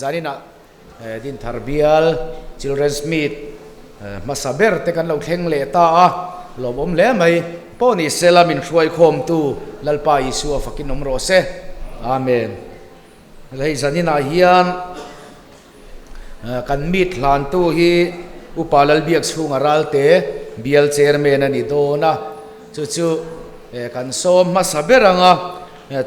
Zaninah Dinthar bial Children's Meet hmasa ber te kan lo thleng leh ta a, lawmawm hle mai. Pawh ni sela min hruaikhawmtu Lalpa Isua fakin awm rawh se. Amen. Hei zaninah hian kan meet hlantu hi Upa Lalbiak chhunga ralte bial chairman a ni dawn a, chu chu kan sawm hmasa ber ang a,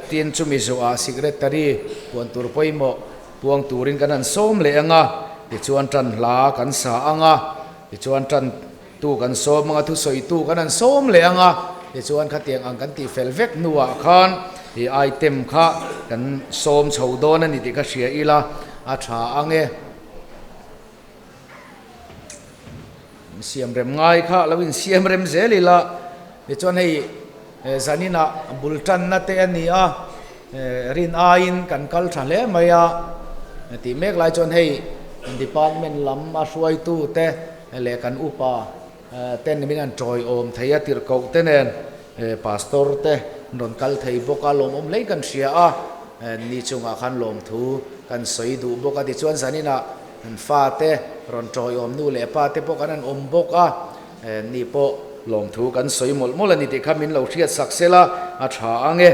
tin chumi zuah secretary puan tur pawimawh puang turin kan han sawm leh ang a, tichuan tan hla kan sa ang a, tichuan tan tu kan sawm ang a, thusawitu kan han sawm leh ang a, tichuan khatiang ang kan tih fel vek hnuah khan ih item kha kan sawm chho dawn a ni tih ka hria ila a tha ang e. Siam rem ngai kha lo insiam rem zel ila, tichuan hei zaninah bul tanna te a ni a, rin aiin kan kal tha hle mai a, tih mek lai chuan hei department lam a hruaitu te leh kan upa ten min an tawiawm thei a, tirhkoh te nen pastor te an rawn kal thei bawk a, lawmawm hle kan hria a, ni chungah khan lawmthu kan sawi duh bawk a, tichuan zaninah an fate rawn tawiawm nu leh pa te pawh kan han awm bawk a, ni pawh lawmthu kan sawi mawlh mawlh a ni tih kha min lo hriat sak sela a tha ang e.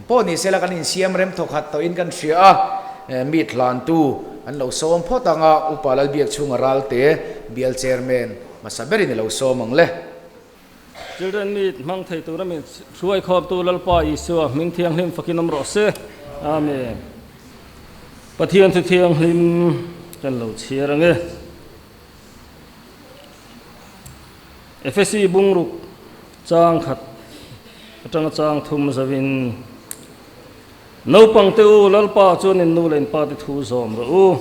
Pawh ni sela kan insiam rem thawkhat tawhin kan hria a, meet hlantu an lo sawm phawt ang a, Upa Lalbiak chhunga ralte bial chairman hmasa berin i lo sawm ang le. Children meet hmang thei tura min hruaikhawmtu Lalpa Isua hming thianghlim fakin awm rawh se. Amen. Pathian thu thianghlim kan lo chhiar ang e. Efesi bungruk chang khat atanga chang thum zavin Naupang te u, Lalpa chuan in nu leh in pa te thu zawm rawh u.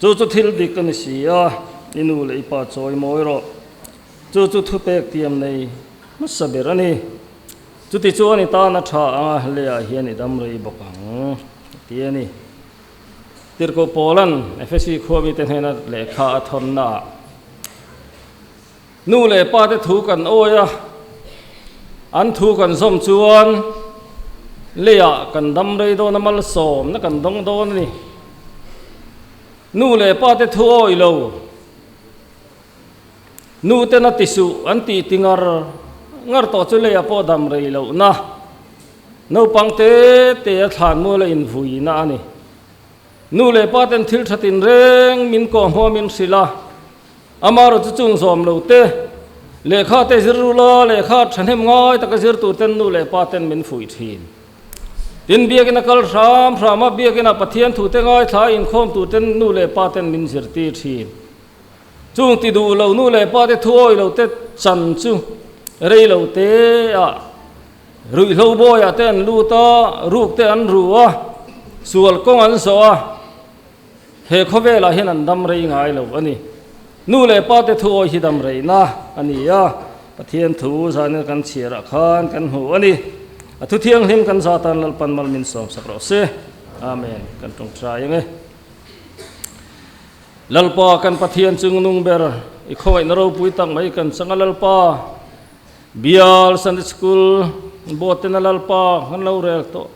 Chu chu thil dik a ni si a, i nu leh i pa chawi mawi rawh. Chu chu thupek tiam nei hmasa ber a ni. Chuti chuan i tan a tha anga leiah hian i dam rei bawk ang, a ti a ni. Tirhkoh Paula'n Efesi khua mite hnena lehkha a thawnnaah, Nu leh pate thu kan awi a, an thu kan zawm chuan leiah kan dam rei dawn a, malsawmna kan dawng dawn a ni. Nu leh pate thu awi lo, nu ten a ti suh an tih ti ngar ngar tawh chu leiah pawh dam rei lohna. Naupang te te a thlan mual a invuina a ni. Nu leh pa ten thil tha tinreng min kawhhmuam in hrilh a, amaherawh chu chung zawm lo te, lehkha te zir rula lehkha thahnem ngai taka zir tur ten nu leh pa ten min fuih thin. Tin, biakin a kal hram hram a, biakinah Pathian thu te ngaithla a inkhawm tur ten nu leh pa ten min zirtir thin. Chung ti duh lo nu leh pa te thu awi lo te chan chu rei lo te ah Ruihhlo bawiah te an lut a, ruk te an ru a, sual kawng an zawh a, he khawvelah hian an dam rei ngai lo a ni. Nu leh pa te thu awi hi dam reina a ni a, Pathian thu zanin kan chhiarah khan kan hmu a ni. A thu thianghlim kan za tan Lalpan mal min sawmsak rawh se. Amen. Kan tawngtai ang e. Lalpa kan Pathian chungnung ber, i khawngaihna ropui tak mai kan chang a Lalpa. Bial Sunday School board tena Lalpa kan lo rel tawh.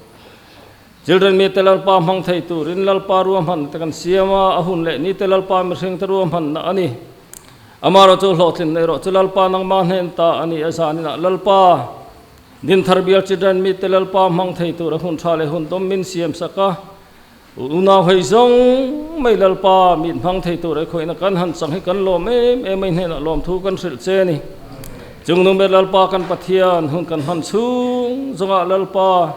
Children mite Lalpa hmang thei turin Lalpa ruahmanna te kan siam a, a hun leh nite Lalpa mihring te ruahmanna a ni. Amaherawh chu hlawhtlinna erawh chu Lalpa nangmah hnen ta a ni a zaninah Lalpa Dinthar Bial Children mite Lalpa hmang thei tur a hun tha leh hun dawm min siam sak a. Unau hei zawng mai Lalpa mit hmang thei tur ei khawihna kan han chang hi kan lawm em em mai hnenah lawmthu kan hrilh che a ni. Chung nu Lalpa kan Pathian hun kan hman chhung zawngah Lalpa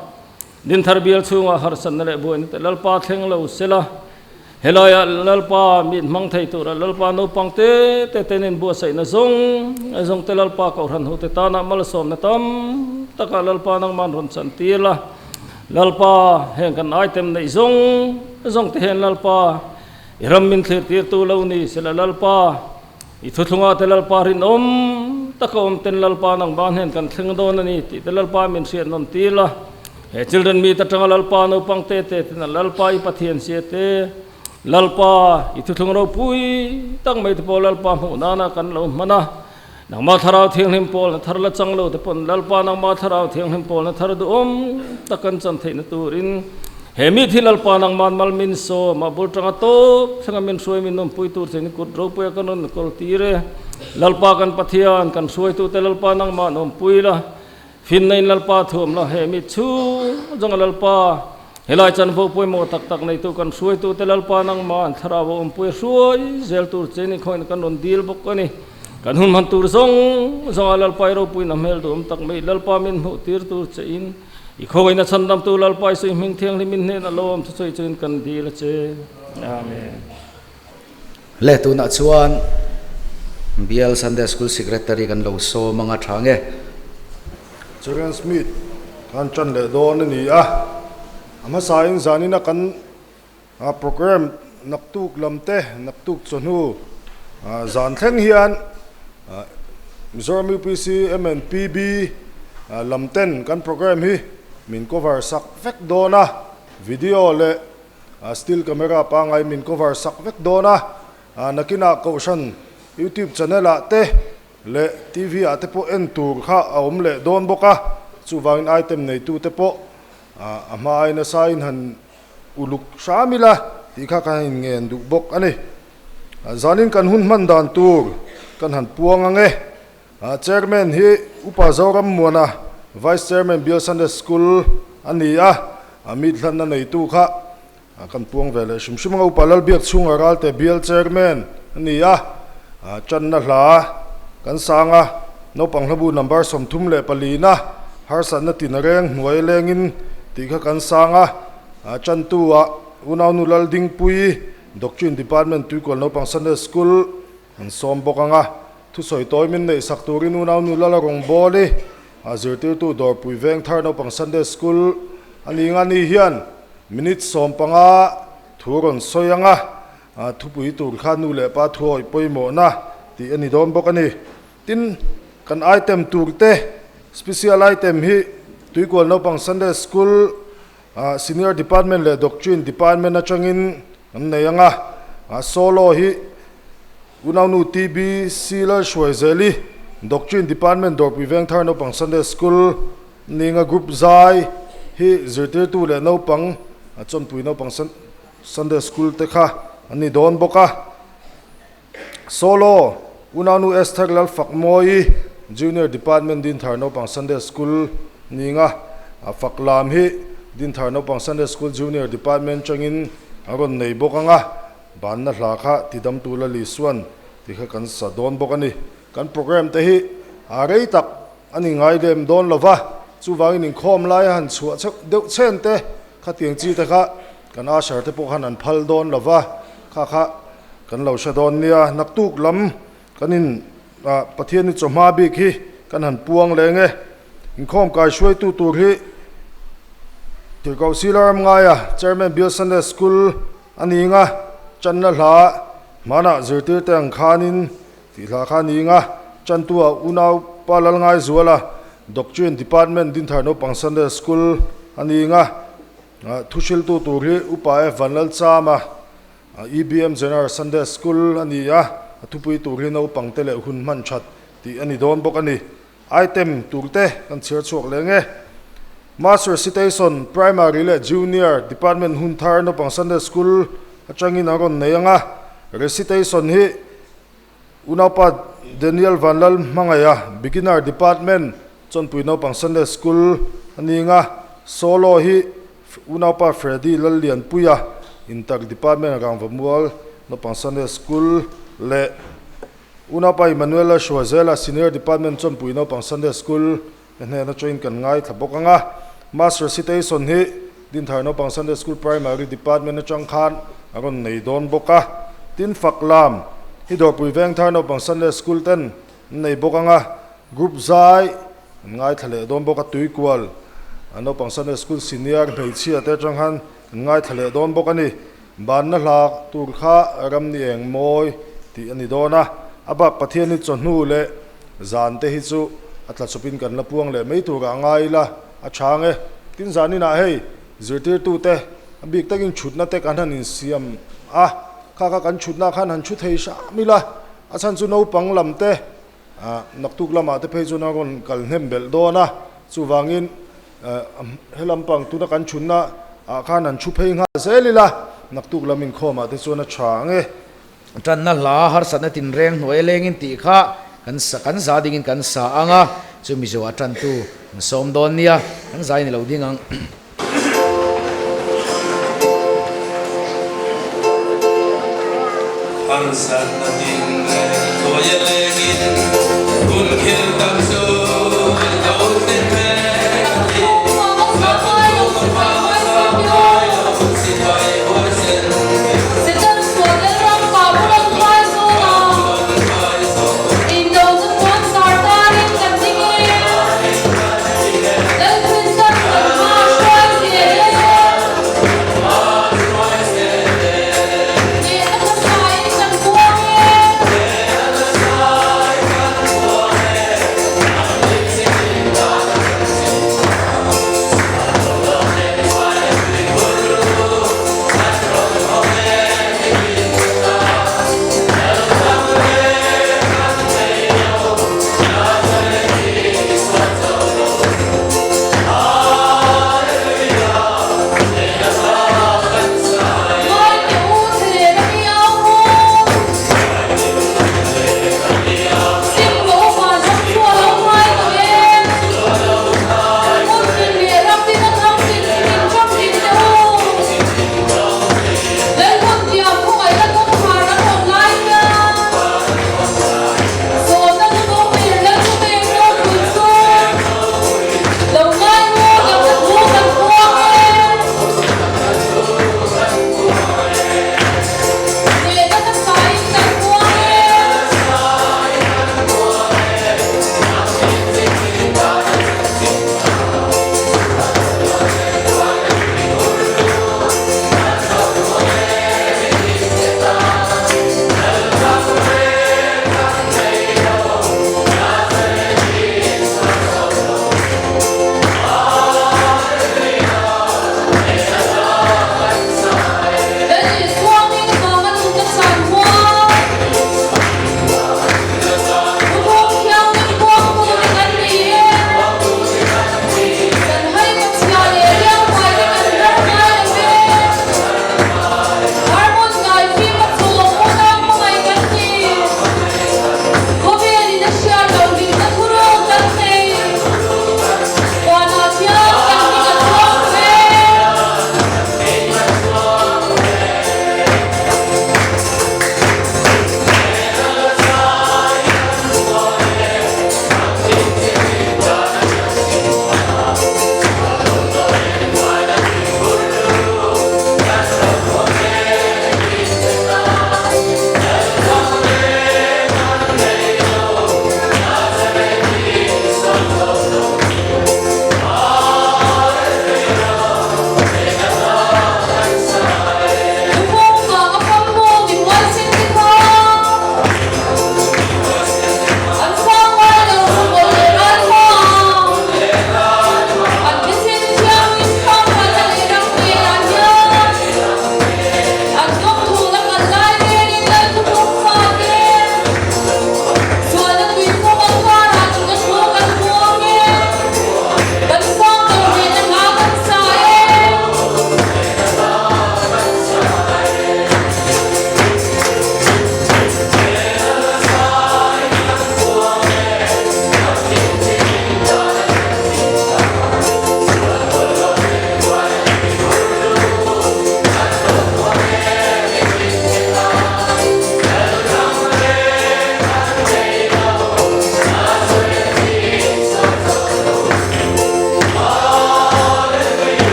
Dinthar bial chhungah harsatna leh buaina te Lalpa thleng lo sela helaiah Lalpa mit hmang thei tura Lalpa naupang te te ten inbuatsaihna zawng zawng te Lalpa kohhran ho te tana malsawmna tam takah Lalpa nangman rawn chantir la. Lalpa, heng kan item neih zawng zawng te hian Lalpa, i ram min thlir tirtu lo ni sela Lalpa, i thuthlungah te Lalpa rinawm taka awm ten Lalpa nangmah hnen kan thleng dawn a ni tih te Lalpa min hriat nawn tir la. He children meet atanga Lalpa naupang te te ten Lalpa i Pathian sia te, Lalpa i thuthlung ropui tak mai te pawh Lalpa hmuh nana kan lo hman a. Nangmah Thlarau Thianghlim pawlna thar la chang lo te pawn Lalpa nangmah Thlarau Thianghlim pawlna thar duhawm tak kan chan theihna turin He mi thi Lalpa nangman mal min sawm a bul tanga tawp thlenga min hruai min awmpui tur che ni kut ropuia kan rawn kawl tir e. Lalpa kan Pathian kan hruaitute Lalpa nangman awmpui la, finna in Lalpa thuam la, he mi chhung zawnga Lalpa helai chanvo pawimawh tak tak neitu kan hruaitute Lalpa nangman thlarau a awmpui a hruai zel tur che ni khawiin kan rawn dil bawk a ni. Kan hun hman tur zawng zawnga Lalpa i ropuina hmel duhawm tak mai Lalpa min hmuh tir tur che in I khawngaihna chhandamtu Lalpa Isua i hming thianghlim in hnenah lo awm thusawi chuin kan dil a che. Amen. Le tunah chuan Bial Sunday School Secretary kan lo sawm anga tha nge. Children's Meet kan tan leh dawn a ni a, a hmasain zanina kan program naktuk lam te, naktuk chawhnu zan thleng hian Mizoram UPC MNPB lam ten kan program hi min cover sak vek dawn a, video leh still camera pangngai min cover sak vek dawn a, nakinah Kohhran YouTube channel ah te leh TV ah te pawh en tur kha a awm leh dawn bawk a, chuvangin item neitu te pawh a hma ai nasa in han Uluk hram ila tih kha ka han ngen duh bawk a ni. Zanin kan hun hman dan tur kan han puang ang e. Chairman hi Upa Zoram Muana, Vice Chairman Bial Sunday School a ni a, meet hlanna neitu kha kan puang ve leh hrim hrim ang a. Upa Lalbiak chhunga Ralte Bial Chairman a ni a, channa hla kan sang a, naupang hlabu number 34 na harsatna tin reng hnuai lengin tih kha kan sang a. Chantu ah Unaunu Laldingpui, Doctrine Department Tuikual Naupang Sunday School an sawm bawk ang a, thusawi tawi min neih sak turin Unaunu Lala Rawngbawli zirtirtu Dawrpui Vengthar Naupang Sunday School a ni nga ni hian minute 15 thu rawn sawi ang a, thupui tur kha nu leh pa thuawih pawimawhna tih a ni dawn bawk a ni. Tin, kan item tur te, special item hi Tuikual Naupang Sunday School Senior Department leh Doctrine Department atangin an nei ang a, solo hi Unaunu TB Lalhruaizeli, Doctrine Department Dawrpui Vengthar Naupang Sunday School ninga Group zai hi zirtirtu leh naupang Chawnpui Naupang Sunday School te kha an ni dawn bawk a. Solo, Unaunu Esther Lalfakmawi, Junior Department Dinthar Naupang Sunday School ninga fak lam hi Dinthar Naupang Sunday School Junior Department tangin a rawn nei bawk ang a, banna hla kha tidamtu la Lisuan ti kha kan sa dawn bawk a ni. Kan program te hi a rei tak a ni ngai lem dawn lo va, chuvangin inkhawm laia han chhuah deuh chhen te Khatiang chi te kha kan usher te pawh khan an phal dawn lo va, kha kha kan lo hre dawn nia. Naktuk lam kan in ah Pathian i chawhma bik hi kan han puang leng e. Inkhawm kai hruaitu tur hi Tirhkoh Silaram Ngaia, Chairman Bial Sunday School a ni nga, Channa hla hmanah zirtir te ang khanin tih hla kha a ni nga, Chantua unau Pa Lalngaizuala, Doctrine Department Dinthar Naupang Sunday School a ni nga, thuhriltu tur hi Upa F Vanlalchama, EBM General Sunday School a ni a, a thupui tur hi naupang te leh hun hman that tih a ni dawn bawk a ni. Item tur te kan chhiar chhuak leh nge. Mass Recitation, Primary leh Junior Department hun thar Naupang Sunday School atangin an rawn nei ang a, Recitation hi Unaupa Daniel Vanlal hmangaiha Beginner Department Chawnpui Naupang Sunday School a ni nga, Solo hi Unaupa Freddy Lallianpuia Inter Department Rangvamual Naupang Sunday School leh Unaupa Emmanuela Hruaizela Senior Department Chawnpui Naupang Sunday School te hnena train kan ngaithla bawk ang a. Mass Recitation hi Dinthar Naupang Sunday School Primary Department atang khan a rawn nei dawn bawk a. Tin Faklam hi Dawrpui Vengthar Naupang Sunday School ten an nei bawk ang a. Group zai an ngaithla leh dawn bawk a. Tuikual Naupang Sunday School Senior hmeichhia te atang khan an ngaithla leh dawn bawk a ni. Banna hla tur kha ram ni eng mawi tih a ni dawn a. A bak Pathian hi chawhnu leh Zan te hi chu a tla chawpin kan la puang leh mai turah a ngai ila a chhang e. Tin zaninah hei zirtirtute a bik takin chhutna te kan han insiam a, kha kha kan chhutna khan han chhu thei hram ila, a chhan chu naupang lam te naktuk lamah te phei chuan a rawn kal hnem belh dawn a, chuvangin helam pang tuna kan chhunna. ah khan an thu phei nghal zel ila, naktuk lam inkhawm ah te chuan a tha ang e. Tanna hla harsatna tinreng hnuai lengin tih kha kan sa kan za dingin kan sa ang a, chu Mizo ah tantu an sawm dawn nia, kan zai ni lo ding ang. Harsatna tinreng hnuai lengin hun khel tak chu lo thlen mek a ni.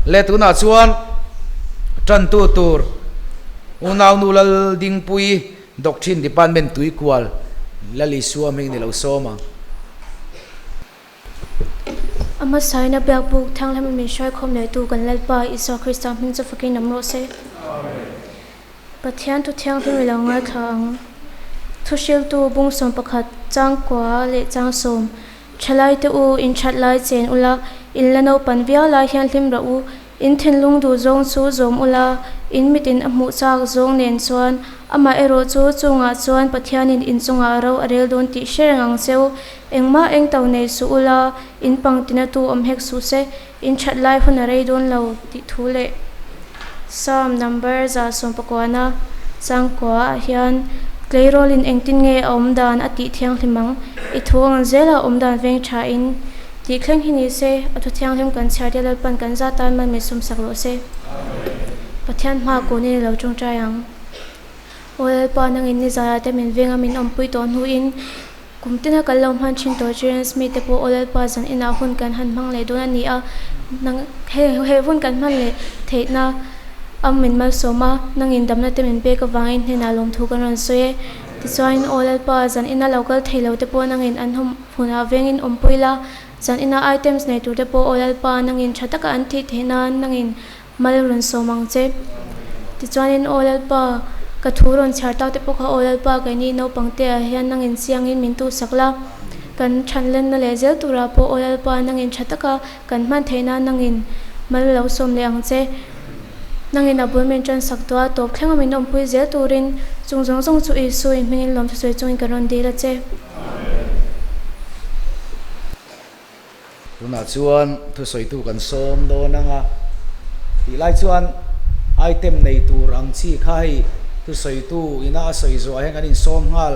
Le tunah chuan tantu tur unaunu Laldingpuii Doctrine Department Tuikual Lalisua hming ni lo sawm ang. A hmasain a biakbuk thianghlim min hruaikhawm neitu kan Lalpa Isua Krista hming chu fakin awm rawh se. Pathian thu thianghlim i lo ngaithla ang. Thuhriltu bungsawm pakhat, changkua leh changsawm, Thalaite u, in that lai chen ula, in la naupan viau lai hian hlim rawh u. In thinlung duh zawng chu zawm ula, in mitin a hmuh chak zawng nen chuan amaherawh chu chungah chuan Pathianin in chungah ro a rel dawn tih hre reng ang cheu. Engmah eng to nei suh ula, in pangtina tu awm hek suh se, in that lai hun a rei dawn lo tih thu leh Psalm number 119 changkua ah hian tleirawlin engtin nge a awm dan a tih thianghlim ang? I thu ang zela awm dan veng tha in tih thleng hi ni se, a thu thianghlim kan chhiar te Lalpan kan zat tan man min sum sak rawh se. Pathian hma kun in i lo tawngtai ang. Aw Lalpa, nangin ni zaiah te min veng a min awmpui tawh hnuin kum tina kan lo hman thin tawh Children's Meet te pawh Aw Lalpa zan inah hun kan han hmang leh dawn a ni a, nang he he hun kan hman leh theihna a min malsawm a, nangin damna te min pek avangin hnenah lawmthu kan rawn sawi e. Tichuanin Aw Lalpa, zan ina lo kal thei lo te pawh nangin an hum hunah vengin awmpui la, zan ina items nei tur te pawh Aw Lalpa, nangin tha taka an thih theih nan nangin mal rawn sawm ang che. Tichuanin Aw Lalpa, ka thu rawn chhiar tak te pawh kha Aw Lalpa, keini naupang te ah hian nangin chiangin min tuhsak la, kan thanlenna leh zel turah pawh Aw Lalpa, nangin tha taka kan hman theih nan nangin mal lo sawm leh ang che. Nangin a bul min tan sak tawh a, tawp thlenga min awmpui zel turin chung zawng zawng chu Isua in hmingin lawm thusawi chungin ka rawn dil a che. Tunah chuan thusawitu kan sawm dawn ang a tih lai chuan item nei tur ang chi kha hei thusawitu ina a sawi zawh ah hian kan insawm nghal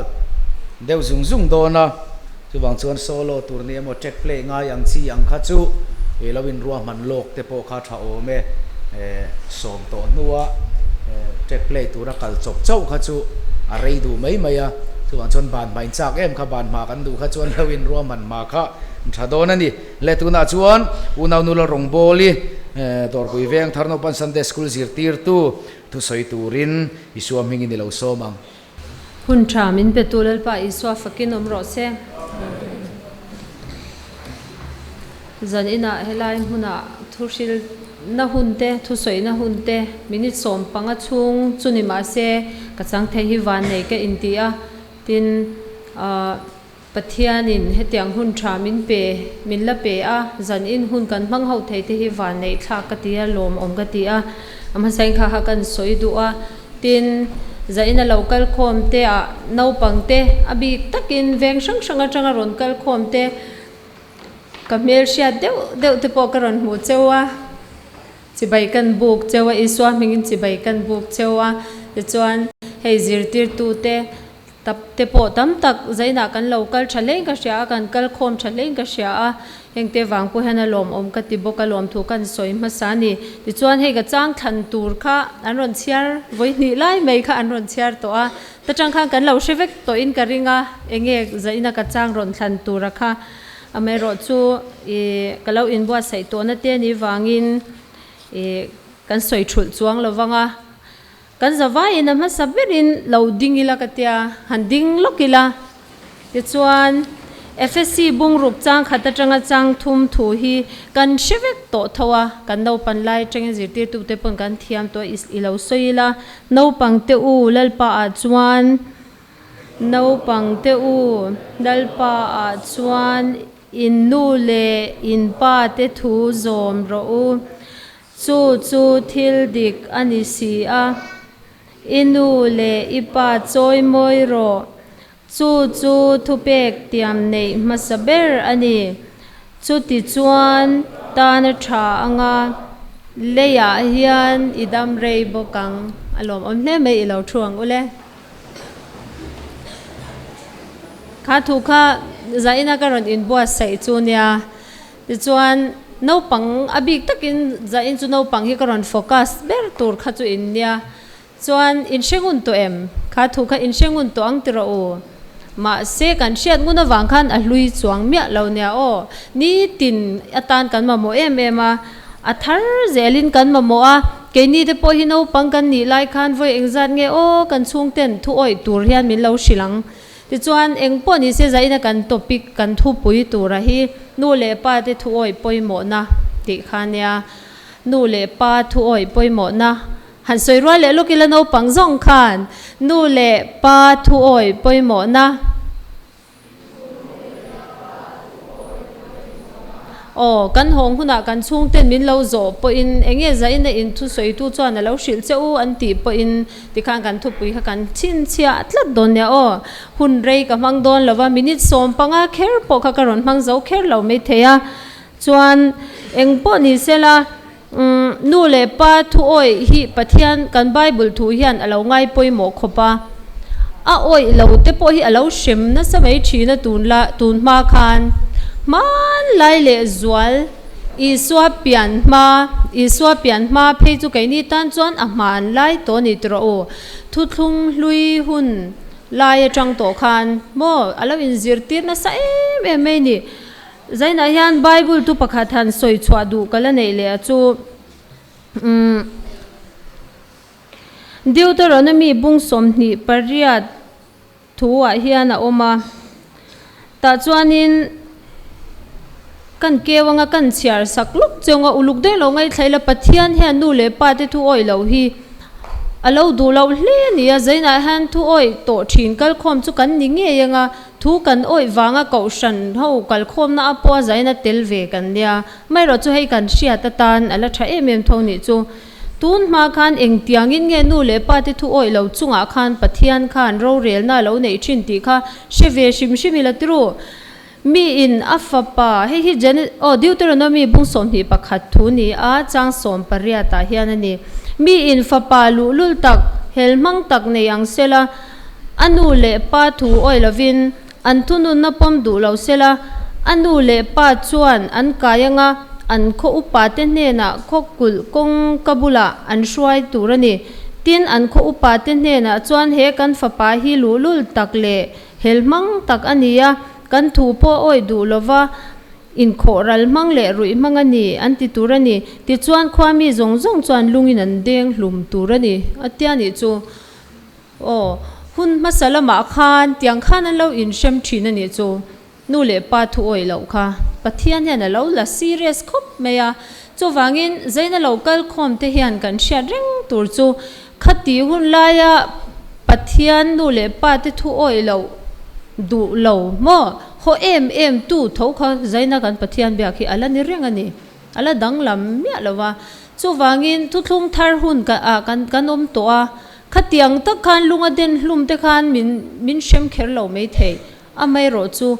deuh zung zung dawn a, chuvang chuan solo tur ni emaw track play ngai ang chi ang kha chu ih lo inruahman lawk te pawh kha tha awm e, sawm tawh hnua track play tura kal chawp chauh kha chu a rei duh mai mai a, chuvang chuan ban hma inchak em kha ban hma kan duh kha chuan lo inruahman hma kha tha dawn a ni. Le tunah chuan unau nula rawngbawl i Dawrpui Veng Thar Naupan Sunday School zirtirtu thusawi turin Isua hmingin i lo sawm ang. Hun tha min pe tu Lalpa Isua fakin awm rawh se. Zan inah helai hmunah thu hrilna hun te, thusawihna hun te minute 15 chhung chu ni mah se ka chang thei hi vannei ka inti a, tin ahh Pathianin hetiang hun tha min pe, min la pe a, zan in hun kan hmang ho thei te hi vanneih thlak ka ti a, lawmawm ka ti a, a hmasain kha kha kan sawi duh a, tin, zan ina lo kal khawm te ah naupang te a bik takin veng hrang hrang atanga rawn kal khawm te ka hmel hriat deuh deuh te pawh ka rawn hmuh cheu a, chibai kan buk cheu a, Isua hmingin chibai kan buk cheu a, tichuan hei zirtirtu te Tap te pawh tam tak zainah kan lo kal tha hlein ka hria a, kan kal khawm tha hlein ka hria a, heng te vang pawh hian a lawmawm ka ti bawk a, lawmthu kan sawi hmasa a ni. Tichuan hei ka chang thlan tur kha an rawn chhiar vawi hnih lai mai kha an rawn chhiar tawh a, ta tang khan kan lo hre vek tawhin ka ring a, enge zaina ka chang rawn thlan tura kha amaherawh chu ih ka lo inbuatsaih tawhna te ni vangin ih kan sawi thulh chuang lo vang a. Kan zavaiin a hmasa berin lo ding ila ka tia, han ding lawk ila. Tichuan, Efesi bungruk chang khat atanga chang thum thu hi kan hre vek tawh tho a, kan naupan lai atangin zirtirtute pawn kan thiam tawh i lo sawi ila, naupang te u Lalpa ah chuan, naupang te u Lalpa ah chuan in nu leh in pa te thu zawm rawh u. Chu chu thil dik a ni si a, i nu leh i pa chawi mawi rawh. Chu chu thupek tiam neih hmasa ber a ni. Chuti chuan tan a tha anga, leiah hian i dam rei bawk ang. A lawmawm hle mai i lo thu ang ule. Kha thu kha zaina ka rawn inbuatsaih chu nia. Tichuan, naupang a bik takin zain chu naupang hi ka rawn focus ber tur kha chu in nia. Chuan, in hre ngun tawh em? Kha thu kha in hre ngun tawh ang tiraw u? Mahse, kan hriat ngun avang khan a hlui chuang miah lo nia aw. Nitin atan kan mamawh em em a, a thar zelin kan mamawh a. Keini te pawh hi naupang kan nih lai khan vawi engzat nge aw kan chhungten thu awih tur hian min lo hrilh ang. Tichuan, eng pawh ni se zaina kan topic kan thupui tura hi nu leh pa te thuawih pawimawhna tih kha nia. Nu leh pa thuawih pawimawhna han sawi rual leh lawk ila naupang zawng khan nu leh pa thuawih pawimawhna. Aw, kan hawng hunah kan chhungten min lo zawh pawhin eng nge zaina in thusawitu chuan a lo hrilh che u an tih pawhin tikhan kan thupui kha kan chhinchhiah tlat dawn nia aw. Hun rei ka hmang dawn lo va, minute 15 kher pawh kha ka rawn hmang zo kher lo maithei a. Chuan eng pawh ni sela, nu leh pa thu awih hi Pathian kan Bible thu hian a lo ngai pawimawh khawp a. A awih lo te pawh hi a lo hrem nasa mai thin a tun la tun hma khan hmanlai leh zual Isua pian hma Isua pian hma phei chu keini tan chuan a hmanlai tawh a ni tawh u. Thuthlung hlui hun lai atang tawh khan maw a lo inzirtir nasa em em mai a ni. Zainah hian Bible tu pakhat han sawi chhuah duh ka la neih leh a chu umm Deuteronomy bung 28 thu ah hian a awm a, tah chuanin kan keu anga kan chhiar sak lawk cheu anga uluk daih lo ngaithla ila Pathian hian nu leh pa te thu awih loh hi a lo duh loh hle a ni a, zainah hian thu awih tawh thin kalkhawm chu kan ni ngei anga Thu kan awih vanga kohhran ho kalkhawmna a pawh a zain a tel ve kan nia. Amaherawhchu hei kan hriat atan a la tha em em tho nih chu. Tun hma khan engtiangin nge nu leh pa te thu awih lo chungah khan Pathian khan rorelna a lo neih thin tih kha hre ve hrim hrim ila tiru. Mi in a fapa, hei hi Gene aw Deuteronomy bung 21 thu ni a, chang 18 ah hian a ni. Mi in fapa luhlul tak, helhmang tak nei ang sela, A nu leh pa thu awih lovin an thununna pawm duh lo sela, a nu leh pa chuan an kai anga an khaw upate hnenah khaw kulh kawngka bulah an hruai tur a ni. Tin, an khaw upate hnenah chuan he kan fapa hi luhlul tak leh helhmang tak a ni a, kan thu pawh awih duh lova inkhawh ral hmang leh ruih hmang a ni, an ti tur a ni. Tichuan, khua mi zawng zawng chuan lungin an deng hlum tur a ni, a tia nih chu. Aw, hun hmasa lamah khan tiang khan an lo inhrem thin a nih chu. Nu leh pa thu awih loh kha Pathian hian a lo la serious khawp mai a. Chuvangin zaina lo kal khawm te hian kan hriat reng tur chu khati hun laia Pathian nu leh pa te thu awih loh duh lo maw? Haw em em tu tho kha zaina kan Pathian biak hi a la ni reng a ni. A la danglam miah lo va. Chuvangin thuthlung thar hun ah kan awm tawh a. Khatiang tak khan lunga den hlum te khan min min hrem kher lo mai thei, amaherawh chu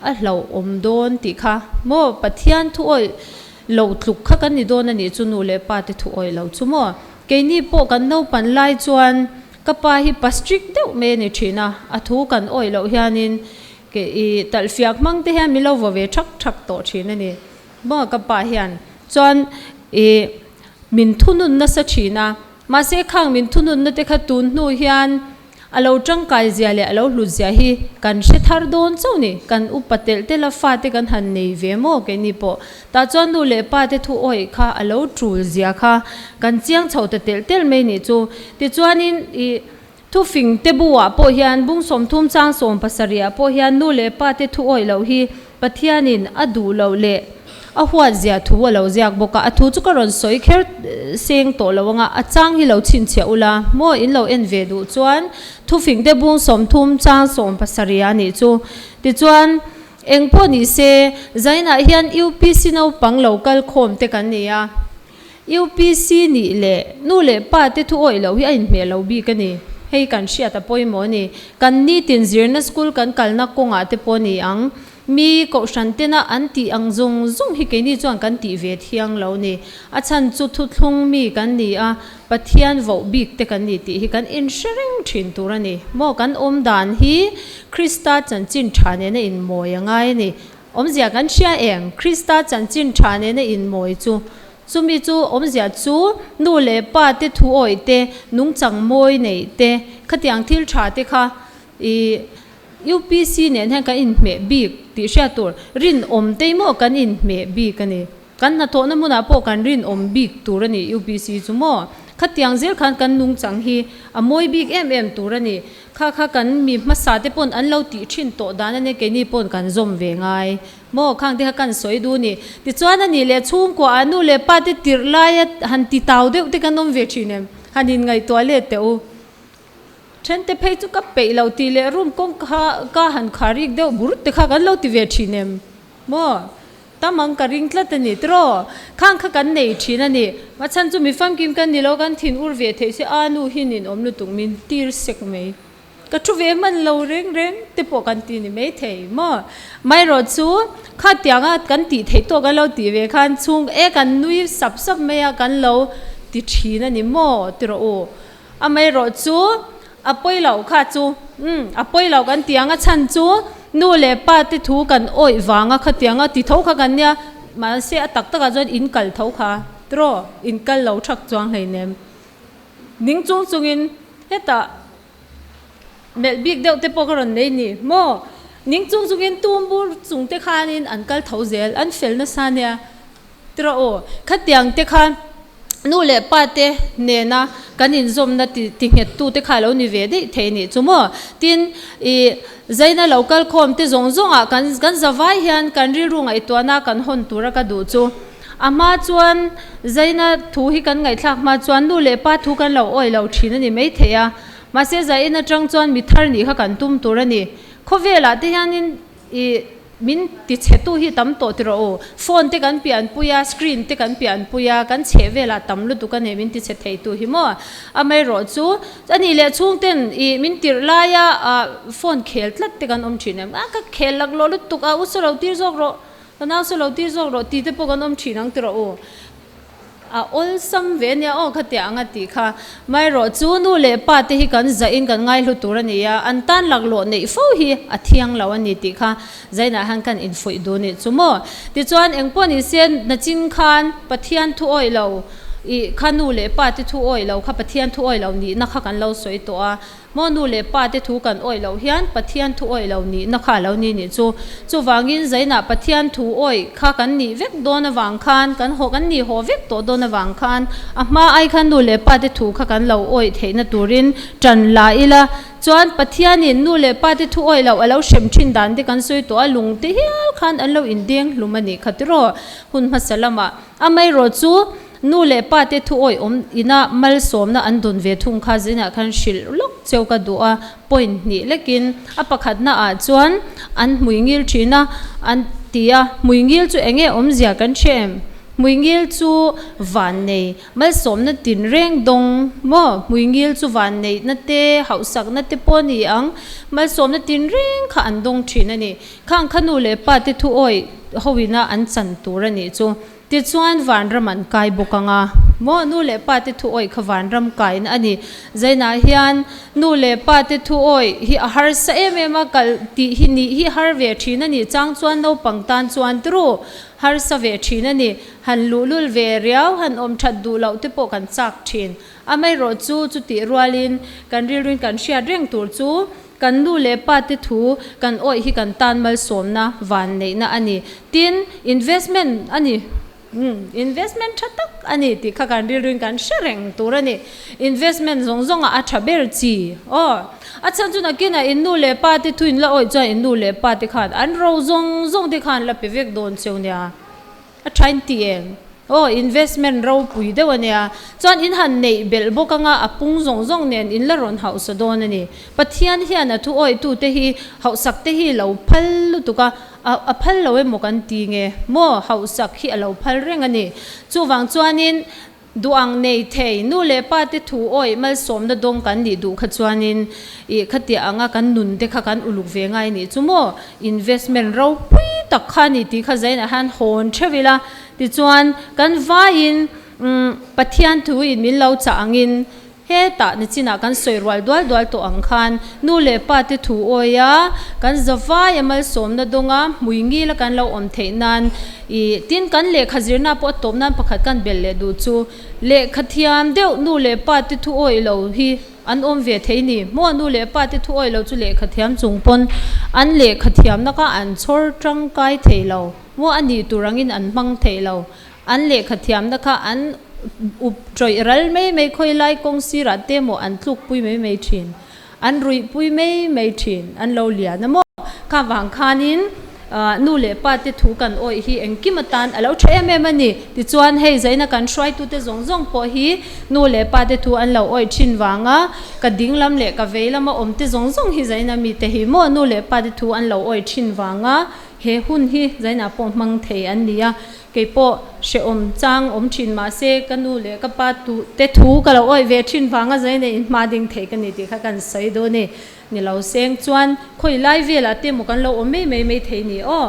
a hlauhawm dawn tih kha maw Pathian thu awih lo tluk kha kan ni dawn a nih chu nu leh pa te thu awih lo chu maw. Keini pawh kan naupan lai chuan ka pa hi pa strict deuh mai a ni thin a, a thu kan awih loh hianin ke i talhfiak hmang te hian min lo vaw ve thak thak tawh thin a ni maw ka pa hian chuan i min thunun nasa thin a. Mahse khang min thununna te kha tun hnu hian a lo tangkai zia leh a lo hlut zia hi kan hre thar dawn chauh ni. Kan upa telh telh a fate kan han nei ve maw keini pawh. Tah chuan nu leh pa te thu awih kha a lo tul zia kha kan chiang chho ta telh telh mai nih chu. Tichuanin ih thufing te buah pawh hian bung 30 chang 70 ah pawh hian nu leh pa te thu awih loh hi Pathianin a duh loh leh a huat zia thu a lo ziak bawk a, a thu chu ka rawn sawi kher seng tawh lo anga a chang hi lo chhinchhiah ula maw in lo en ve duh chuan thufing te bung 30 chang 70 a nih chu. Tichuan eng pawh ni se Zainah hian UPC naupang lo kal khawm te kan ni a, UPC nih leh nu leh pa te thu awih loh hi a inhmeh lo bik a ni. Hei kan hriat a pawimawh a ni. Kan nitin zirna school kan kalna kawngah te pawh ni ang. Mi kohhran tena an tih ang zawng zawng hi keini chuan kan tih ve thiang lo ni. A chhan chu thuthlung mi kan ni a, Pathian voh bik te kan ni tih hi kan inhre reng thin tur a ni. Maw kan awm dan hi Krista chanchin tha nena inmawi a ngai a ni. Awmzia kan hria em? Krista chanchin tha nena inmawi chu. Chumi chu awmzia chu nu leh pa te thu awih te, nungchang mawi neih te, khatiang thil tha te kha i UPC nen hian kan inhmeh bik tih hriat tur. Rinawm te maw kan inhmeh bik a ni. Kan hnathawhna hmunah pawh kan rinawm bik tur a ni UPC chu maw. Khatiang zel khan kan nungchang hi a mawi bik em em tur a ni. Kha kha kan mi hmasa te pawn an lo tih thin tawh dan a nia keini pawn kan zawm ve ngai maw khang te kha kan sawi duh ni. Tichuan a nih leh chhungkua ah nu leh pa te tirh laia han ti tau deuh te kan awm ve thin em? Han in ngaihtuah let teh u. Then te phei chu ka peih lo tih leh room kawng kha ka han kha rik deuh bur te kha kan lo ti ve thin em maw? Tam ang ka ring tlat a ni tiraw? Khang kha kan nei thin a ni. A chhan chu mi famkim kan ni lo, kan thin ur ve theih se a nu hi nin awm lutuk min tir sek mai. Ka thu ve hman lo reng reng te pawh kan ti ni mai thei maw? Maherawh chu khatianga kan tih theih tawk an lo tih ve khan chhung e kan nui sap sap mai a kan lo ti thin a ni maw tiraw u? Amaherawh chu a pawi loh kha chu umm a pawi loh kan tih ang a chhan chu nu leh pa te thu kan awih vang a khatiang a ti tho kha kan nia mahse a tak takah chuan in kal tho kha tiraw in kal lo thak chuang hleinem ning chung chungin hetah melh bik deuh te pawh ka rawn nei ni maw ning chung chungin tum bur chung te khanin an kal tho zel an fel nasa nia Tiraw aw, khatiang te kha nu leh pa te nena kan inzawmna ti ti nghet tu te kha a lo ni ve daih thei nih chu maw? Tin, ih zaina lo kal khawm te zawng zawngah kan kan zavai hian kan rilru ngaihtuahna kan hawn tura ka duh chu. A hma chuan zaina thu hi kan ngaihthlak hma chuan nu leh pa thu kan lo awih lo thin a ni maithei a, mahse zain atang chuan mi thar nih kha kan tum tur a ni. Khawvelah te hianin ih Min ti chhetu hi tam tawh ti rawh u. Phone te kan pianpui a, screen te kan pianpui a, kan chheh velah tam lutuk a nei min ti chhe theitu hi maw? Amaherawh chu a nih leh chhungten ih min tirh laia ah phone khel tlat te kan awm thin em? A ka khel laklawh lutuk a, u saw lo tir zawk rawh, ka nau saw lo tir zawk rawh tih te pawh kan awm thin ang ti rawh u. A awlsam ve ania aw khatiah anga tih kha. Maherawh chu nu leh pa te hi kan zahin kan ngaihlu tur a ni a, an tan laklawh neih fo hi a thiang lo a ni tih kha zainah hian kan infuih duh nih chu maw. Tichuan engpawh ni se nachin khan Pathian thu awih lo ih kha nu leh pa te thu awih lo kha Pathian thu awih lo nihna kha kan lo sawi tawh a. Maw nu leh pa te thu kan awih loh hian Pathian thu awih lo nihna kha a lo ni nih chu. Chuvangin zainah Pathian thu awih kha kan nih vek dawn avang khan, kan haw kan nih haw vek tawh dawn avang khan a hma ai khan nu leh pa te thu kha kan lo awih theihna turin ṭan la ila. Chuan Pathianin nu leh pa te thu awih loh a lo hrem ṭhin dan te kan sawi tawh a, lung te hial khan an lo indeng hlum a nih kha tiraw hun hmasa lamah. Amaherawh chu Nu leh pa te thu awih awm ina malsawmna an dawn ve thung kha zinah khan hrilh lawk cheu ka duh a, point hnih lekin a pakhatna ah chuan an hmui ngil thin a, an ti a, hmui ngil chu enge awmzia kan hre em? Hmui ngil chu van nei, malsawmna tin reng dawng maw? Hmui ngil chu van neihna te, hauhsakna te pawh a ni ang, malsawmna tin reng kha an dawng thin a ni. Khang kha nu leh pa te thu awih ho ina an chan tur a nih chu. Tichuan vanram an kai bawk ang a, maw nu leh pa te thu awih kha vanram kaina a ni. Zainah hian nu leh pa te thu awih hi a harsa em em a, kal tih hi nih hi har ve thin a ni. Chang chuan naupang tan chuan turu harsa ve thin a ni. Han luhlul ve riau, han awm that duh loh te pawh kan chak thin. Amaherawh chu chutih rualin kan rilruin kan hriat reng tur chu Kan nu leh pa te thu kan awih hi kan tan malsawmna van neihna a ni. Tin, investment a ni. Umm, investment tha tak a ni tih kha kan rilruin kan hre reng tur a ni. Investment zawng zawngah a tha ber chi. Aw, a chhan chu nakinah in nu leh pa te thu in la awih chuan in nu leh pa te khan an ro zawng zawng te khan la pe vek dawn cheu nia. A tha in ti em? Aw, investment ropui deuh a nia. Chuan in han neih belh bawk anga a pung zawng zawng nen in la rawn hauhsa dawn a ni. Pathian hian a thu awihtute hi hauhsak te hi lo phal lutuk a, a phal lo emaw kan ti nge maw? Hauhsak hi a lo phal reng a ni. Chuvang chuanin Duh ang nei thei, nu leh pa te thu awih malsawmna dawng kan nih duh kha chuanin ih khatiah anga kan nun te kha kan uluk ve ngai nih chu maw? Investment ropui tak kha a ni tih kha zainah hian hawn theuh ila, tichuan kan vaiin umm Pathian thu in min lo chah angin Hetah nichinah kan sawi rual dual dual tawh ang khan nu leh pa te thu awi a, kan zavai a malsawmna dawnga hmui ngila kan lo awm theih nan ih tin kan lehkha zirna pawh a tawp nan pakhat kan belh leh duh chu lehkha thiam deuh nu leh pa te thu awi lo hi an awm ve thei ni. Maw nu leh pa te thu awi lo chu lehkha thiam chung pawn an lehkha thiamna kha an chhawr tangkai thei lo maw a nih tur angin an hmang thei lo. An lehkha thiamna kha an up tawih ral mai mai khawi lai kawng sirah te maw an tluk pui mai mai thin, an ruih pui mai mai thin, an lo lian a maw? Kha vang khanin nu leh pa te thu kan awih hi engkim atan a lo tha em em a ni. Tichuan hei zaina kan hruaitute zawng zawng pawh hi nu leh pa te thu an lo awih thin vanga ka ding lam leh ka vei lama awm te zawng zawng hi zaina mite hi maw nu leh pa te thu an lo awih thin vanga. He hun hi zainah pawh hmang thei an ni a, kei pawh hrehawm chang awm thin mah se ka nu leh ka pa tu te thu ka lo awih ve thin vanga zaina inhma ding thei ka ni tih kha kan sawi dawn e. Ni lo seng chuan khawi lai velah te emaw kan lo awm mai mai mai thei ni aw.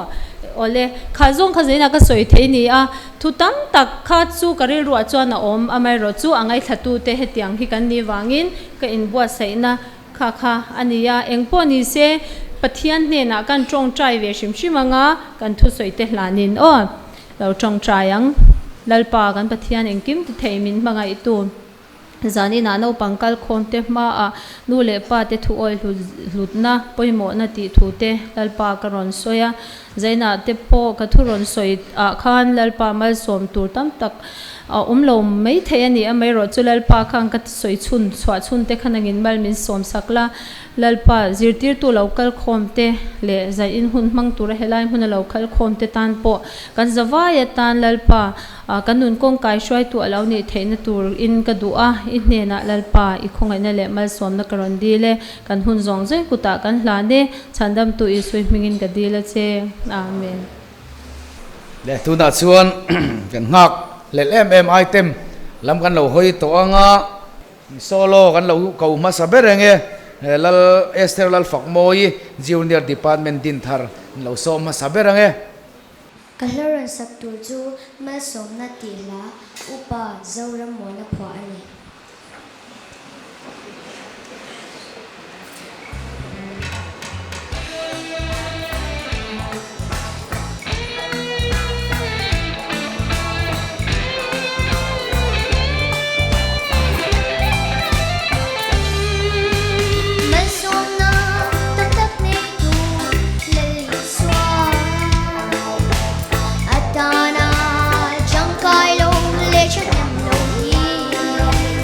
Awle, kha zawng kha zainah ka sawi thei ni a, thu tam tak kha chu ka rilruah chuan a awm, amaherawh chu a ngaihthla te hetiang hi kan nih vangin ka inbuatsaihna Kha kha a ni a, engpawh ni se Pathian hnenah kan tawngtai ve hrim hrim ang a, kan thusawi te hlanin aw lo tawngtai ang. Lalpa kan Pathian engkim ti thei min hmangaihtu zaninah naupang kalkhawm te hmaah nu leh pa te thu awi hlutna pawimawhna tih thu te Lalpa ka rawn sawi a, zainah te pawh ka thu rawn sawi ah khan Lalpa malsawm tur tam tak A awm lo mai thei a ni, amaherawh chu Lalpa khan ka sawi chhun chhuah chhun te khan angin mal min sawm sak la, Lalpa zirtirtu lo kal khawm te leh zaiin hun hmang tura helai hmuna lo kal khawm te tan pawh kan zavai atan Lalpa kan nun kawng kai hruaitu a lo nih theihna tur in ka duh a, i hnenah Lalpa i khawngaihna leh malsawmna ka rawn dil e, kan hun zawng zawng kutah kan hlan e, Chhandamtu Isui hmingin ka dil a che. Amen. Leh tunah chuan kan nghak hlelh em em item lam kan lo hawi tawh ang a, solo kan lo ko hmasa ber eng e, Lal Esther Lalfakmawi Junior Department Dinthar an lo sawm hmasa ber ang e. Ka hla rawn sak tur chu Malsawmna tih hla Upa Zorammuana phuah a ni. Malsawmna tam tak neitu Lal Isua atana tangkai lo leh thahnem lo hi.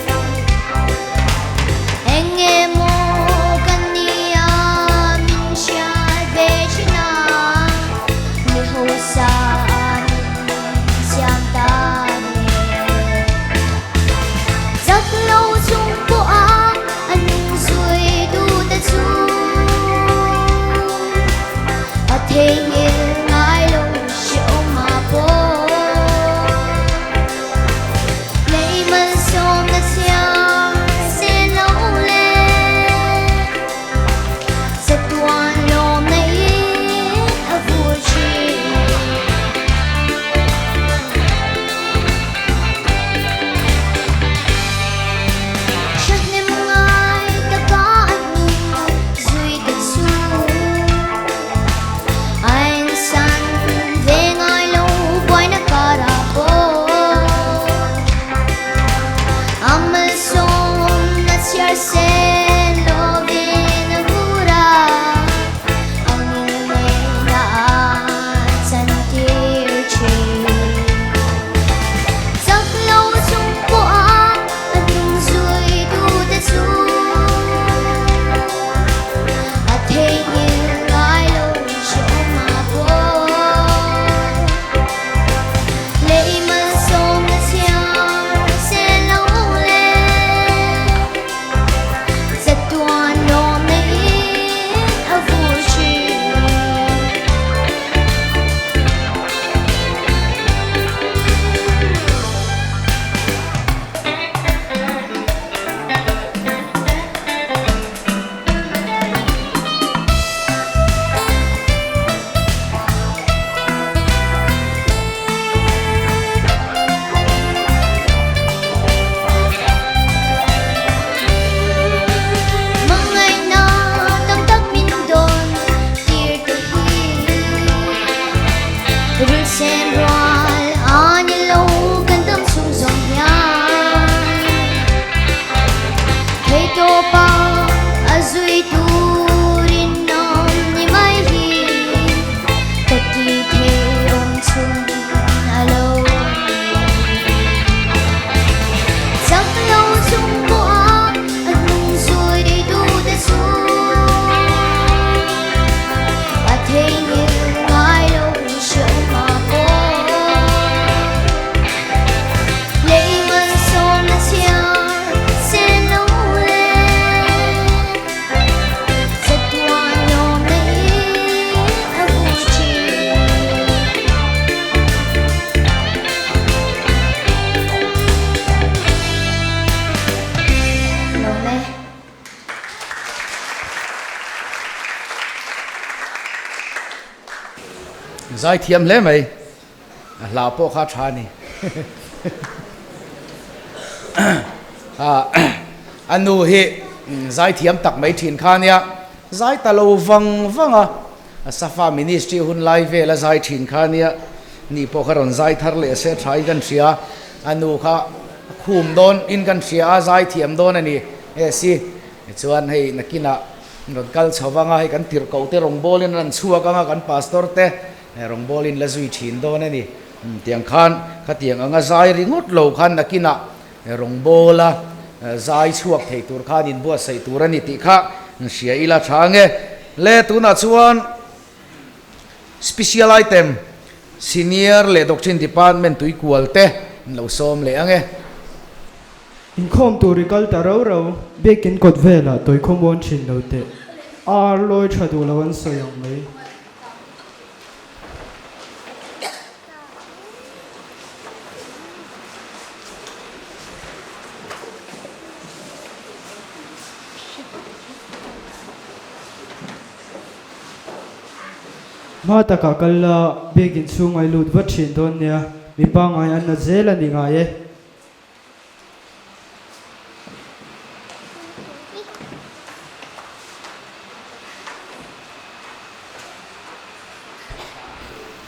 Zaithiam hle mai. A hla pawh kha a tha a ni. A nu hi zaithiam tak mai thin kha ania. Zai ta lo vang vang a, Safa Ministry hun lai vel a zai thin kha ania. Ni pawh kha rawn zai thar leh se tha in kan hria. A nu kha a khum dawn in kan hria a, zaithiam dawn a ni. Esi chuan hei nakinah rawn kal chho vang a, hei kan tirhkoh te rawngbawlin an rawn chhuak ang a, kan pastor te Rawngbawlin la zui thin dawn a ni. Tiang khan khatiang anga zai ringawt lo khan nakinah rawngbawla zai chhuak thei tur khan inbuatsaih tur a ni tih kha hria ila tha ange. Le tunah chuan Special Item Senior leh Doctrine Department tuikual te an lo sawm leh ange. Inkhawm tur i kal ta rau rau, biakin kawt velah tawikhaw muan thin lo teh. Ar lawi tha duh lo an sawi ang mai. Hma takah kal la, biakin chhung ai lut vat thin dawn nia, mi pangngai an nat zel a ni ngai e.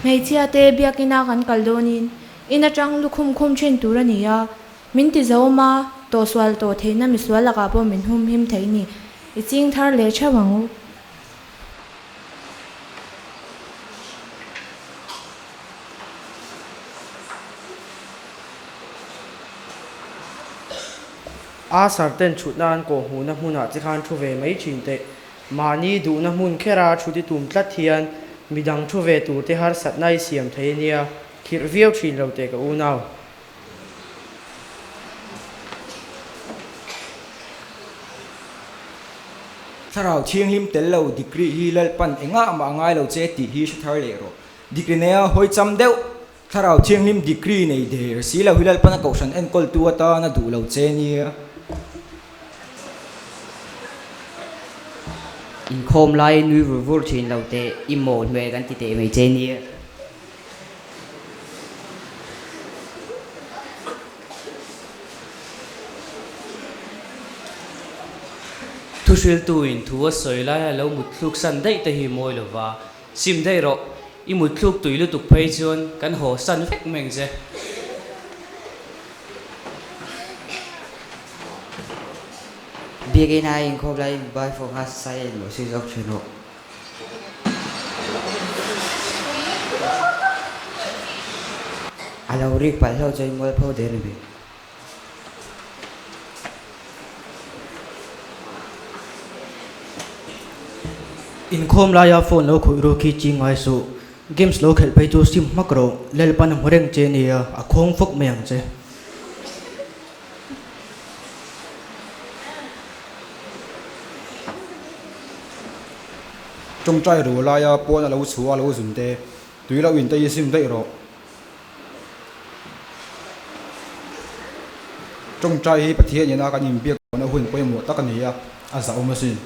Hmeichhia te biakina kan kal dawnin in atang lukhum khum thin tur a ni a, min ti zo awm a, tawhsual tawh theihna misual lakah pawh min hum him thei ni. I ching thar leh theuh ang u. A sarten chhutna an kawh hmuhna hmunah che khan thu ve mai thin teh. Mahni duhna hmun khera thu ti tum tlat hian midang thu ve tur te harsatna i siam thei ania, khirh viau thin lo teh ka unau. Thlarau Thianghlim tel lo degree hi Lalpan engah mah a ngai lo che tih hi hre thar leh rawh. Degree neia hawi cham deuh Thlarau Thianghlim degree nei der si lo hi Lalpan a kohhran enkawltu atan a duh lo che nia. Inkhawm lai nui vur vur thin lo teh i maw hnuai kan ti teh mai che nia. Thuhriltuin thu a sawi laia lo mutthluk san daih te hi mawi lova Sim daih rawh, i mutthluk tui lutuk phei chuan kan haw san vek mai ang che. Biakinn a inkhawm laiin mobile phone kha silent lo switch off thin rawh. A lo rik palh hlauh chuan i mualpho der a ni. Inkhawm laia phone lo khawih ru khi ching ngai suh. Games lo khelh phei chu sim hmak rawh. Lalpan a hmu reng che nia, a khawng fawk mai ang che. Tawngtai ru laia pawn a lo chhuah a lo zun te, tui lo in te hi sim daih rawh. Tawngtai hi Pathian ina kan inbiak lohna hun pawimawh tak a ni a, a zahawm asin.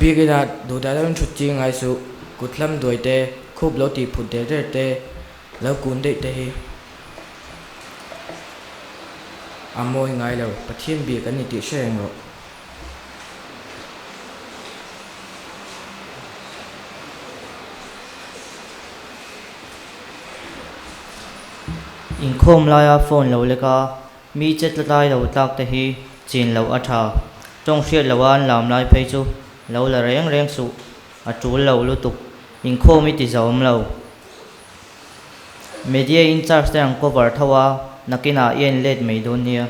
Biakina duhdah deuhin thut chi ngai suh, kut hlam duai te, khup lo tih phut der der te, Lo kun daih te hi a mawi ngai lo, Pathian biak an ni tih hre reng rawh. Inkhawm laia phone lo lek a, mi che tlatlai lo tlak te hi chin loh a tha. Tawng hriat loha an lam lai phei chu lo la reng reng suh, a tul lo lutuk. Inkhawm i ti zauhawm lo. Media in charge te an cover tho a, nakinah i en let mai dawn nia.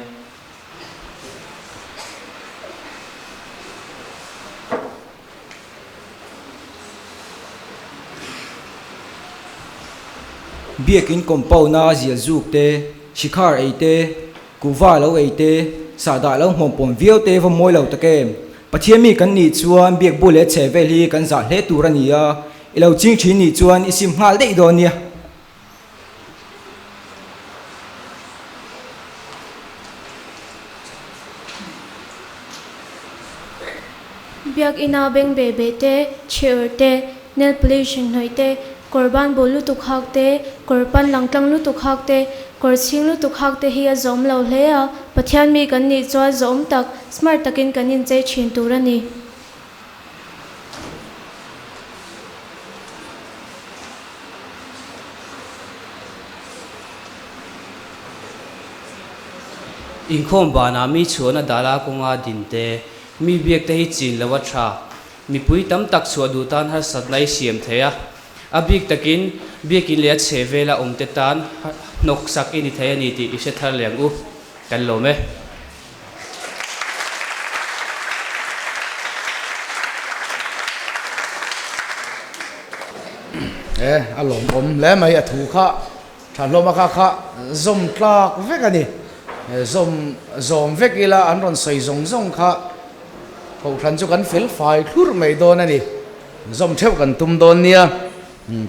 Biakin compound a zial zuk te, shikhar ei te, kuhva lo ei te, sahdah lo hmawm pawn viau te va mawi lo tak em? Pathian mi kan nih chuan biak bu leh chhe vel hi kan zah hle tur a ni a, I lo ching thin nih chuan i sim nghal daih dawn nia. Biakina beng be be te, chhe te, nail polish inhnawih te, kawr ban bul lutuk hak te, kawr pan lang tlang lutuk hak te, kawr chhing lutuk hak te hi a zawm lo hle a, Pathian mi kan nih chuan zawm tak, smart takin kan inchei thin tur a ni. Inkhawm banah mi chhuahna dala kawnga din te, mi biak te hi chin lo a tha. Mipui tam tak chhuah duh tan harsatna i siam thei a, a bik takin biakin leh a chheh vela awm te tan hnawk sak i ni thei a ni tih i hre thar leh ang u. Kan lawm e. E, a lawmawm hle mai a thu kha tha hlawm a kha kha zawm tlak vek a ni. Zawm zawm vek ila an rawn sawi zawng zawng kha Kohhran chu kan fel fai thlur mai dawn a ni. Zawm theuh kan tum dawn nia.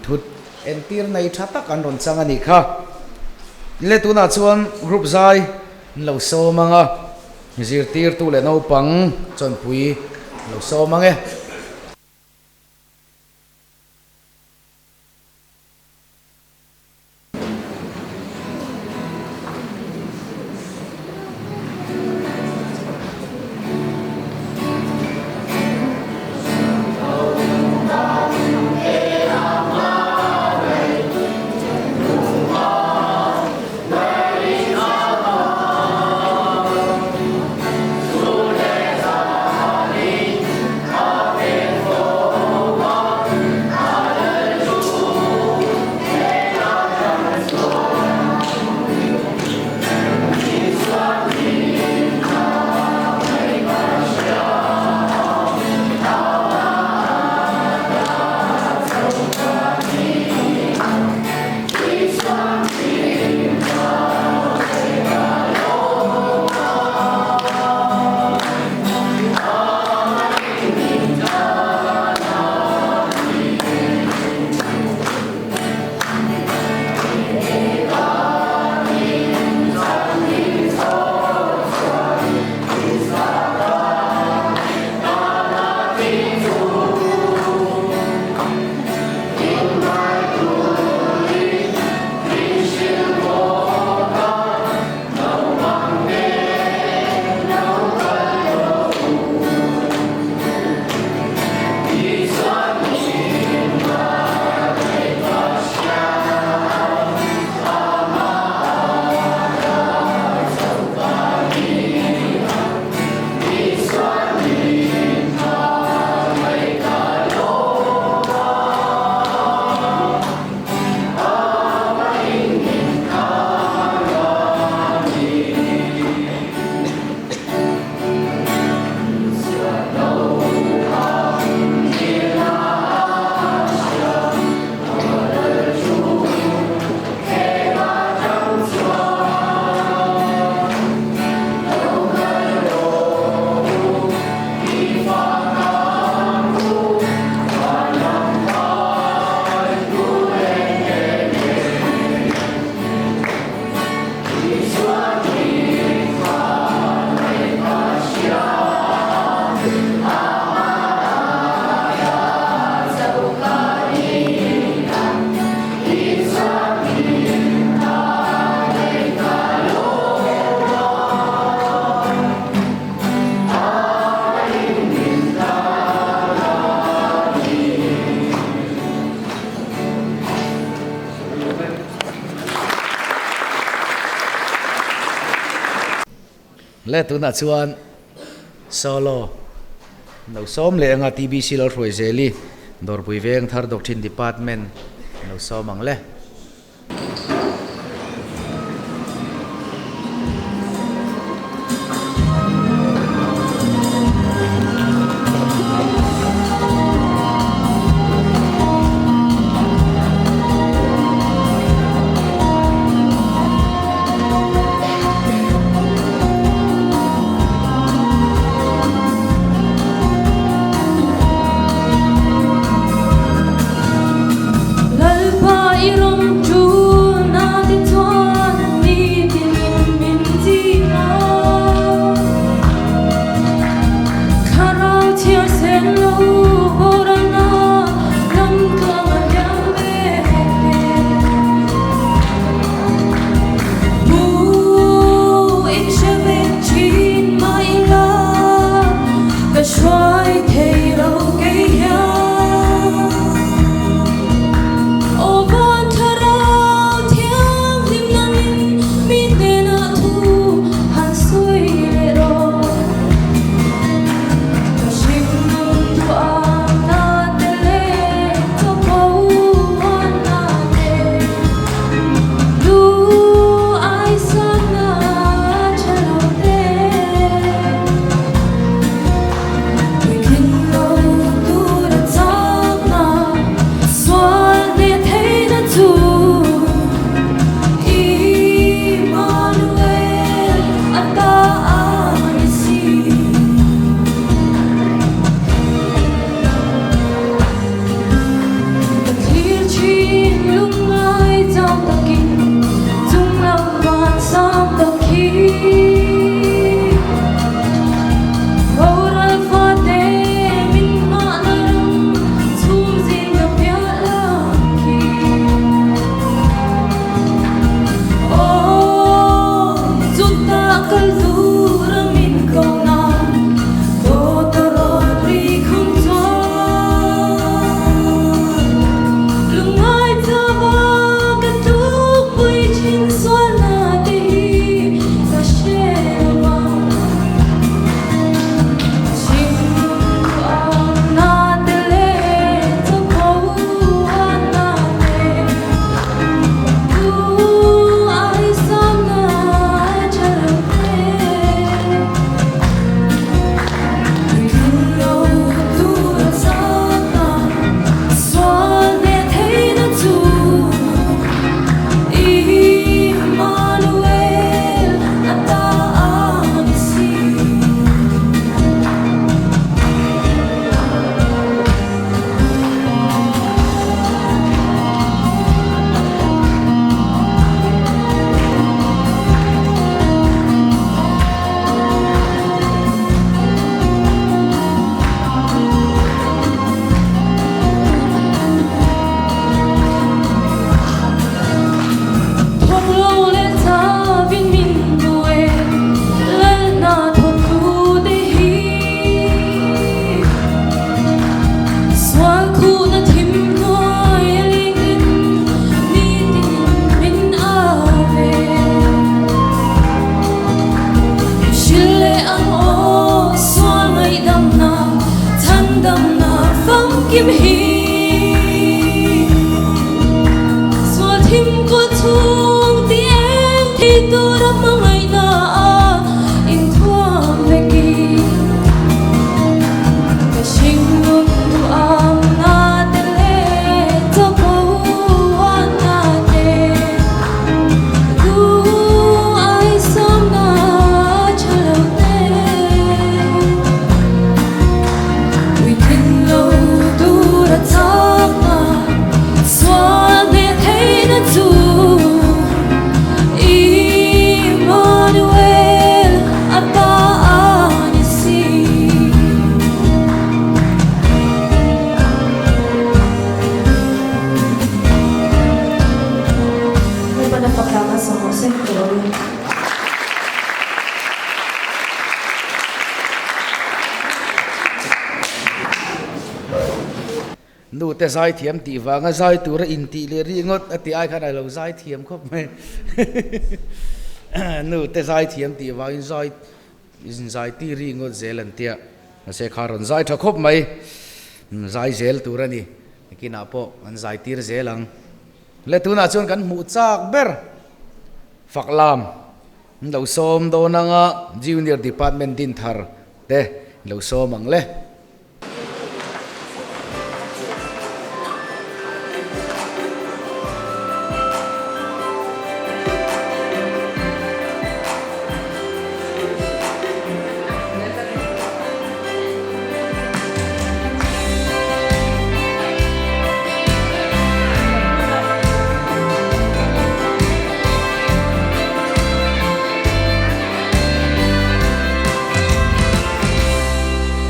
Thut entir nei tha tak an rawn chang a nih kha. Le tunah chuan group zai an lo sawm ang a, zirtirtu leh naupang chawnpui an lo sawm ang e. Le tunah chuan solo no sawm leh anga TBC lo hruai zel i Dawrpui Veng Thar Doctrine Department no sawm ang le. Lalpa i rawn. engkim hi Sual thim kaw chhung ti eng thei tura hmangaihna a inthuam vekin Ka hringnun duhamna te leh chapo uanna te Du ai sawmna tha lo te Ui thin lo tur a chak a sual hne theihna chu Immanuel a ta a ni si. Lalpana faktlak a sa hawh sek tawh lo in. Nu te zaithiam tih vanga zai tura intih leh rih ngawt a tih ai khan a lo zaithiam khawp mai. Nu te zaithiam tih vangin zai inzai tir rih ngawt zel an tia. Mahse kha rawn zai tha khawp mai. Zai zel tur a ni. Nikinah pawh an zai tir zel ang. Le tunah chuan kan hmuh chak ber Faklam an lo sawm dawn anga Junior Department din thar te lo sawm ang le.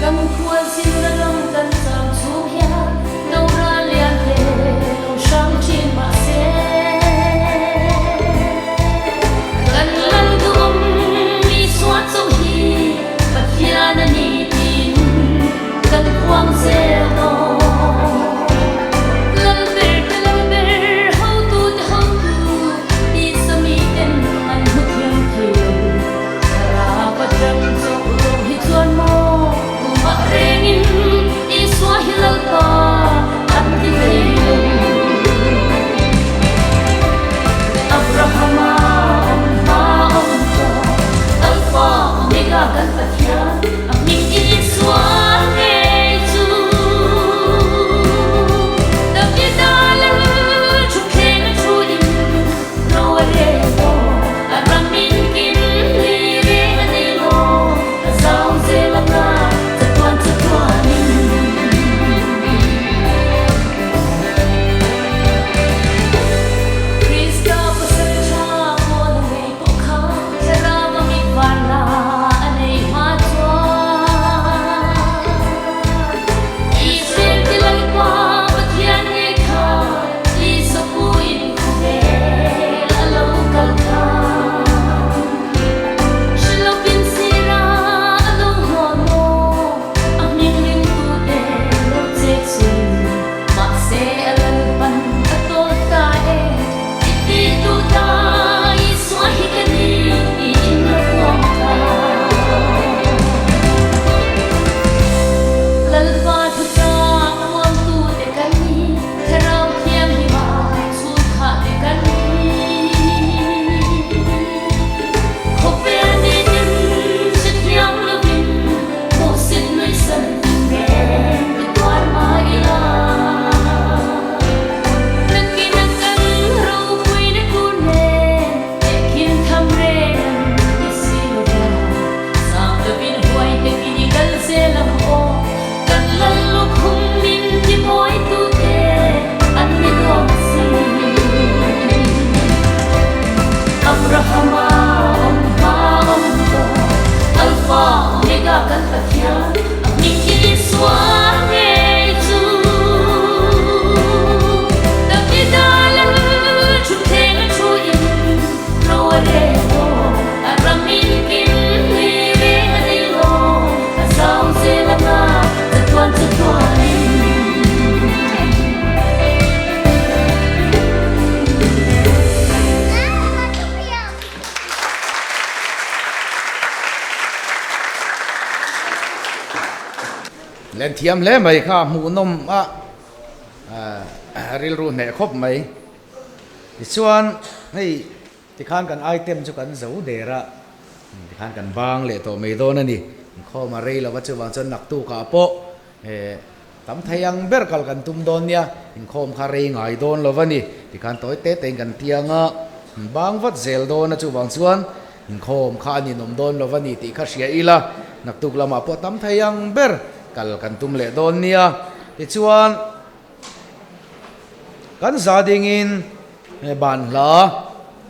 Kan khualzin a ram kan cham chhung hian Nora lian te lo hrang thin mah se Kan lan duhawm Isua chauh hi Pathian a ni tiin kan khuang zel dawn. Lalber te lalber, hotu te hotu, Isua miten an hmu thiam thei lo. Thlarau atang chauh lo hi chuan maw tumah rengin Isua hi Lalpa an ti thei lo. Abrahama awm hma awm tawh, Alpha Omega kan Pathian a hming Isua ngei chu. Davida lal thutthleng a thu in ro a rel tawh. A ram in kin ni reng a ni lo, a zau zel anga chatuan chatuanin. Krista pasal tha pawn a ngei pawh kha thlarau a mit var la a nei hma chuan. Israel ti Lalpa Pathian ngei kha Isua pu in khawvel a lo kal kha. Hrilopin sira a lo hmuah maw? A hming ringtute lo chek suin mahse a lalpan a tawn ta e. I ti duh ta Isua hi ka ni tiin a puang ta. Lalpa thuchak uamtute kan ni. Thlarau Thianghlim ah chhungkhah te kan ni. Khawvel miten hrethiam lovin hmuhsit nuihsan reng i tuar mah ila. Nakin a kan ropuina tur nen tehkhin tham reng an ti si lova. Zam lovin huai takin i kal zel ang aw. Kan lal lukhum min ti mawi tute an ni dawn si. Abrahama awm hma awm tawh, Alpha Omega kan Pathian a hming Isua ngei chu. Davida lal thutthleng a thu in ro a rel dawn, a ram in kin ni reng a nei lo. A zau zel anga chatuan chatuanin. Len thiam hle mai kha hmuhnawm a. rilru hneh khawp mai. Tichuan hei tikhan kan item chu kan zo der a, tikhan kan bang leh tawh mai dawn a ni. Inkhawm a rei lova chuvang chuan naktukah pawh tam thei ang ber kal kan tum dawn nia, inkhawm kha rei ngai dawn lo va ni. Tikhan tawi te tein kan tiang a, bang vat zel dawn a chuvang chuan inkhawm kha a ninawm dawn lo va ni tih kha hria ila, naktuk lamah pawh tam thei ang ber kal kan tum leh dawn nia. Tichuan kan za dingin ban hla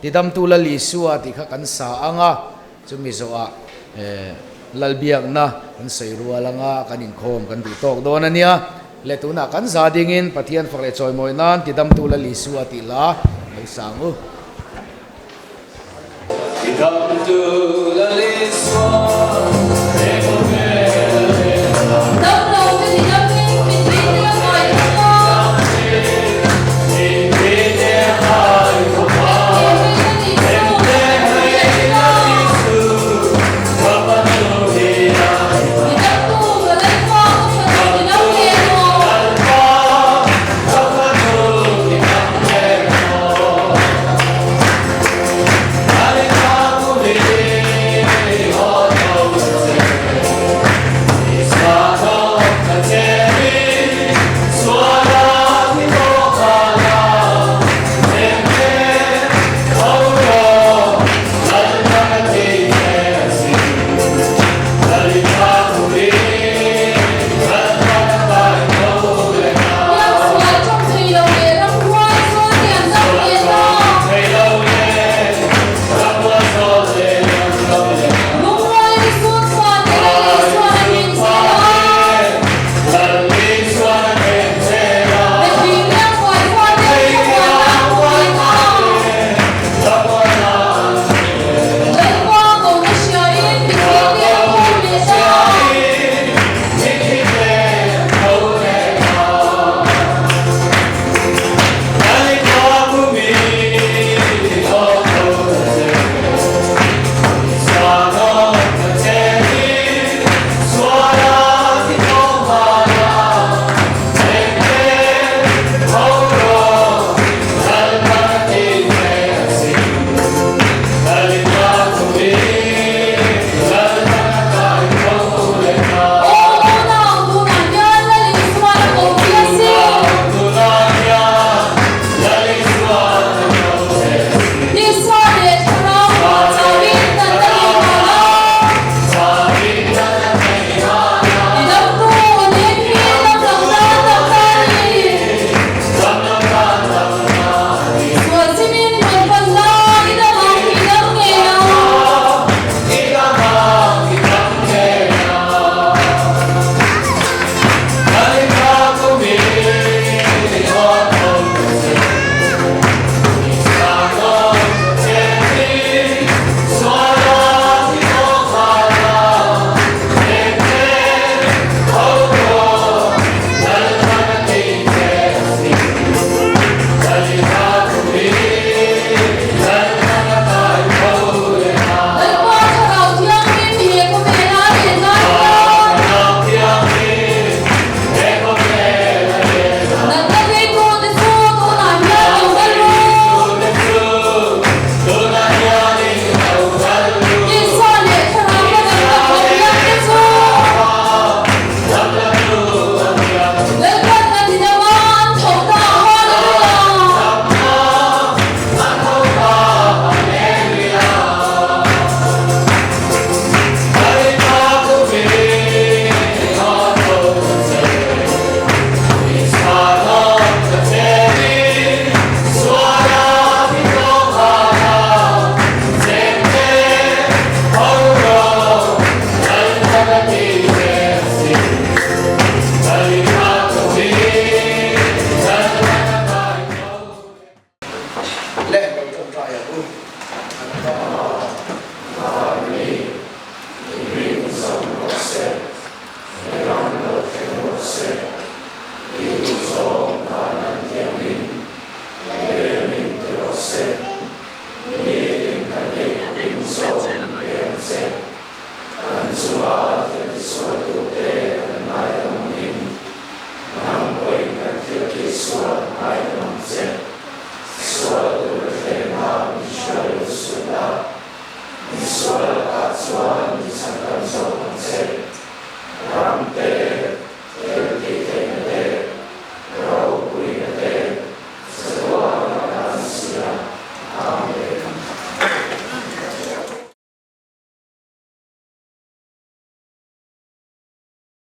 tidamtu Lal Isua tih kha kan sa ang a, Chumi zawhah Lalbiakna kan sawi rual anga kan inkhawm kan duh tawk dawn a nia. Le tunah kan za dingin Pathian fak leh chawimawi nan tidamtu Lal Isua tih la lo sang u. Tidamtu Lal Isua.